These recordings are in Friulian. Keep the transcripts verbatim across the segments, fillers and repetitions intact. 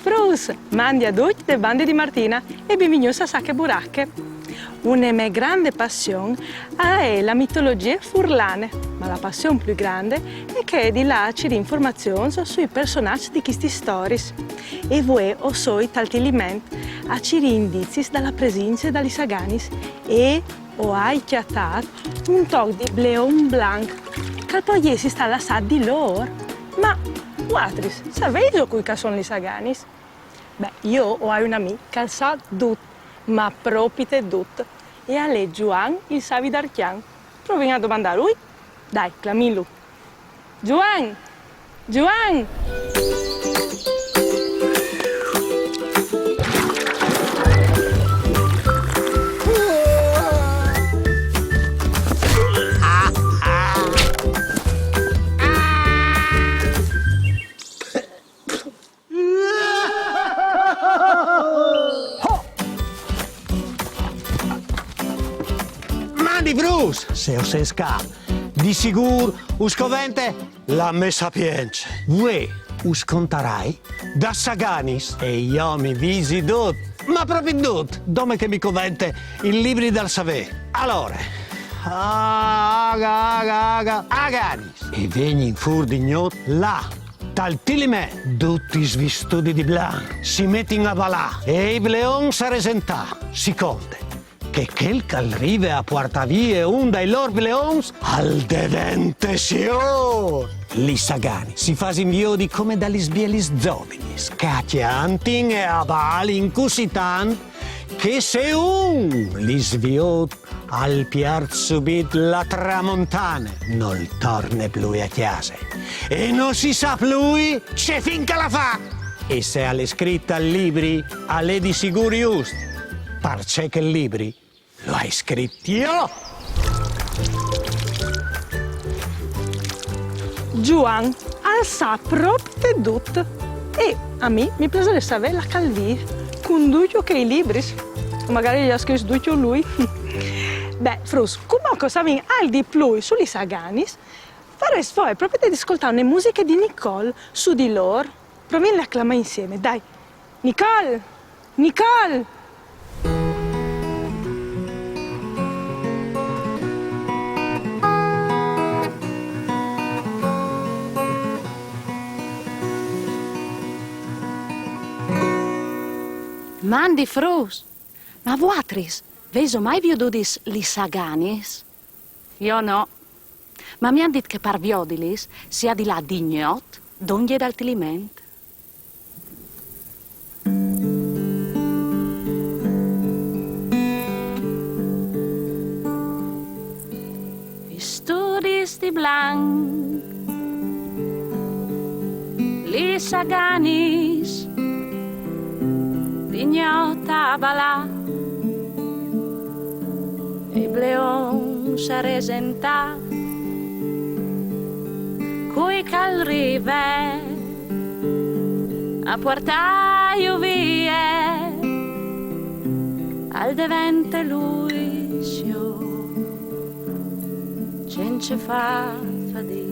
Fruts, mandi a ducj de bande di Martina e benvignûts a Sache Burache. Une mê grande passion e je la mitologjie furlane, ma la passion plui grande e je chê di lâ a cirî informazions sui personaçs di chestis storiis. E vuê o soi tal Tiliment a cirî indizis da la presince da lis aganis e o ai cjatât un toc di bleon blanc, che al pues jessi stât lassât di lôr. Ma vuatris savêso cui che a son lis aganis? Beh, jo o ai un amì che al sa dut, ma propite dut. E al è Zuan il savi d'Arcjan. Provìn a domandâ a lui. Dai, clamìnlu. Zuan! Zuan! Mandi fruts, se o sês ca, di sigûr us covente la mê sapience. Vuê us contarai das aganis e jo mi visi dut, ma propit dut, dome che mi covente il libri dal savê. Alore, aga, aga, aga, aganis. E vegnin fûr di gnot là, tal Tiliment, dutis vistudis di blanc, si metin a balâ e i bleons a resentâ. Si conte che chel che al rive a puartâ vie un dai lôr bleons al devente siôr. Lis aganis si fasin viodi come da lis bielis zovinis, che a cjantin e a balin cussì tant che se un lis viôt al piert subit la tramontane, nol torne plui a cjase. E no si sa plui ce fin che al à fat. E se al è scrit tal libri, al è di sigûr just, parcè che il libri lu ai scrit jo! Zuan al sa propite dut. E a mi mi plasarès savê là che al vîf, cun ducj chei libris. O magari li à scrits ducj lui. Beh, fruts, cumò che o savìn alc di plui su lis aganis, o varès voie propite di scoltâ une musiche di Nicole su di lôr. Provìn a clamâ insiemi, dai. Nicole! Nicole! Mandi fruts! Ma vuatris, vêso mai viodudis lis aganis? Jo no. Ma mi àn dit che par viodilis si à di lâ di gnot dongje dal Tiliment. Vistudis di blanc, lis aganis, di gnot a balâ, e i bleons a resentâ. Cui che al rive a puartâju vie, al devente lui siôr, cence fâ fadie.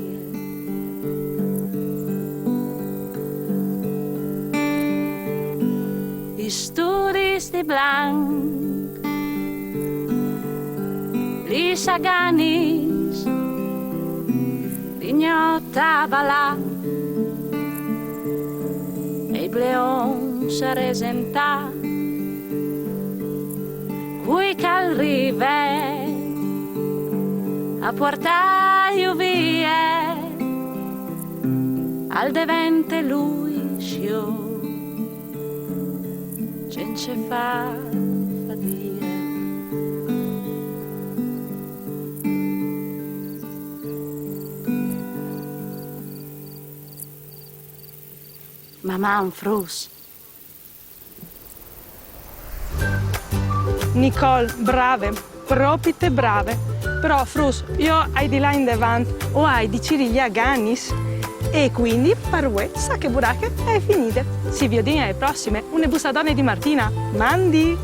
Vistudis di blanc, lis aganis, di gnot a balâ, e i bleons a resentâ. Cui che al rive a puartâju vie, al devente lui siôr, cence fâ fadie. Maman, fruts. Nicole, brave, propite brave. Però, fruts, jo o ai di lâ indevant, o ai di cirî lis aganis. E cuindi, par vuê, Sache Burache e je finide. Si viodìn ae prossime, une bussadone di Martina. Mandi!